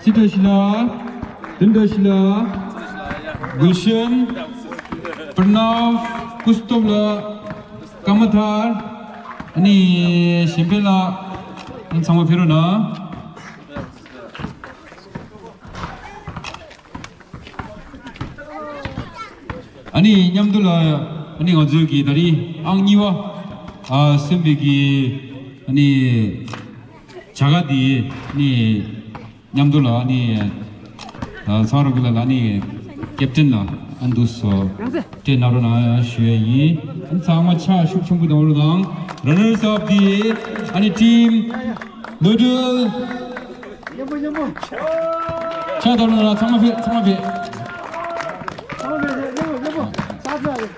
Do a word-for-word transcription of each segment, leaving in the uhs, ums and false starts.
དེ་འདྲ་ཞིག་ལ། དེ་འདྲ་ཞིག་ལ། གུལ་ཤན། པྲ་ནབ། ཀུ་སྟོབ་ལགས། ཀརྨ་ཐར། ཨ་ནི་གཞན་ཕན་ལགས། ཨ་ནི་ཚང་མ་ཕེབས་རོགས་གནང་། ཨ་ནི་མཉམ་དུ་ལ། ཨ་ནི་ང་ཚོའི་གི་ད་རིང་ཨང་གཉིས་པ། ཨ་སོན་པའི་གི། ཨ་ནི་བྱ་དགའ་འདི། ཨ་ནི་མཉམ་དུ་ལ། ཨ་ནི་ཨ་ཚང་རོགས་ལ། ཨ་ནི་ཀེབ་ཊན་ལ་ཨ་འདུག་སོ། སྤྲད་གནང་རོགས་གནང་ཞུ་ཡ་ཡིན། ཨ་ནི་ཚང་མ་ཕྱག་ཤུགས་ཆེན་པོ་གནང་རོགས་གནང་། ར་ནར་སི་ཨབ་འདི། ཨ་ནི་ཊིམ་ནོ་ཌལ། མཉམ་པོ་མཉམ་པོ། ཕྱག་བརྡབ་རོགས་གནང་། ཚང་མ་ཕེབས། ཚང་མ་ཕེབས། ཚང་མ་ཕེབས། མཉམ་པོ་མཉམ་པོ། ས་ཚ་རེད།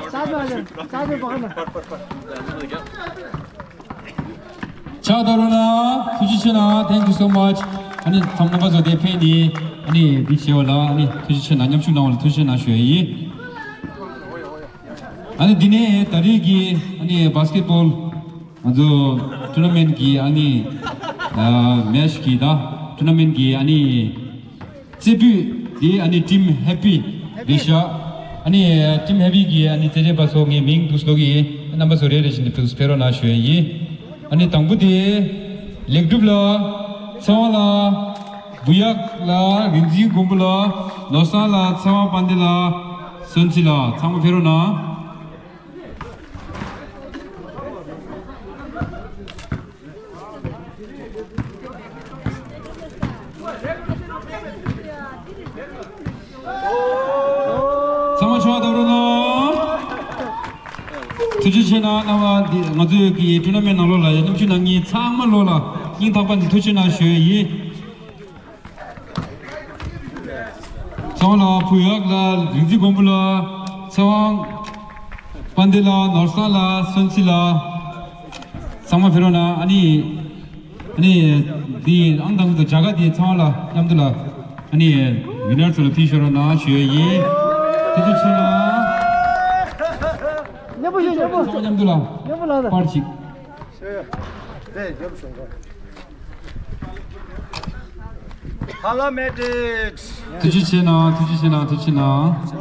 ས་ཚ་རེད། ས་ཚ་བ་ཧ་ན། ཕྱག་བརྡབ་རོགས་གནང་། ཐུགས་རྗེ་ཆེ་གནང་། Thank you so much། ཨ་ནི་ཚང་མ་རྣམ་པ་ཚོ་དེ་ཕེབས་ནས་ཨ་ནི་འདི་བྱས་པ་ལ་ཨ་ནི་ཐུགས་རྗེ་ཆེ་གནང་། མཉམ་ཞུགས་གནང་བ་ལ་ཐུགས་རྗེ་ཆེ་གནང་ཞུ་ཡ་ཡིན། ཨ་ནི་འདི་ནས་ད་རེས་ཀྱི་ཨ་ནི་བྷ་སི་ཀེ་ཊི་བྷོལ་ང་ཚོ་ཊུར་ན་མེན་ཊི་གི་ཨ་ནི་ཨ་མེ་ཆི་གི་ད་ཊུར་ན་མེན་ཊི་གི་ཨ་ནི་རྩེ་ཕུད་འདི་ཨ་ནི་ཊིམ་ཧེ་པི་རེད་ཤག་ཨ་ནི་ཊིམ་ཧེ་པི་གི་ཨ་ནི་རྩེད་འགྲན་པ་ཚོ་ངའི་མིང་འདུག་སེ་ཀློག་གི་ཡིན། རྣམ་པ་ཚོ་རེ་རེ་བཞིན་དུ་ཕེབས་རོགས་གནང་ཞུ་ཡ་ཡིན། ཨ་ནི་དང་པོ་དེ་ལེགས་གྲུབ་ལགས། ཚེ་དབང་ལགས། བུ་ཡག་ལགས། རིག་འཛིན་མགོན་པོ་ལགས། ནོར་བཟང་ལགས། ཚེ་དབང་དཔལ་ལྡན་ལགས། བསོད་ནམས་ལགས། ཚང་མ་ཕེབས་རོགས་གནང་། ཚང་མ་ཕྱག་བརྡབ་རོགས་གནང་། ཐུགས་རྗེ་ཆེ་གནང་། རྣམ་པ་འདི་ང་ཚོའི་གི་ཊུར་ན་མེན་ཊི་ནང་ལོགས་ལ་ཡ་མཉམ་ཞུགས་གནང་མཁན་ཚང་མ་ལོགས་ལ་སྙིང་ཐག་པ་ནས་ཐུགས་རྗེ་གནང་ཞུ་ཡ་ཡིན། ཚེ་དབང་ལགས། བུ་ཡག་ལགས། རིག་འཛིན་མགོན་པོ་ལགས། ཚེ་དབང་དཔལ་ལྡན་ལགས། ནོར་བཟང་ལགས། བསོད་ནམས་ལགས། ཚང་མ་ཕེབས་རོགས་གནང་། ཨ་ནི་ཨ་ནི་འདི་ཨང་དང་པོ་དང་བྱ་དགའ་འདི་ཚང་མ་ལ་མཉམ་དུ་ལ་ཨ་ནི་ཝི་ནར་ཚོ་ལ་ཕུལ་ཤོག་རོགས་གནང་ཞུ་ཡ་ཡིན། ཐུགས་རྗེ་ཆེ་གནང་། མཉམ་པོ་ཞུ། མཉམ་པོ། ཚང་མ་མཉམ་དུ་ལ་མཉམ་པོ་ལ་པར་ཅིག་ཧ་ལ་མེ་ཏྲིག་ཐུགས་རྗེ་ཆེ་གནང་། ཐུགས་རྗེ་ཆེ་གནང་། ཐུགས་རྗེ་ཆེ་གནང་།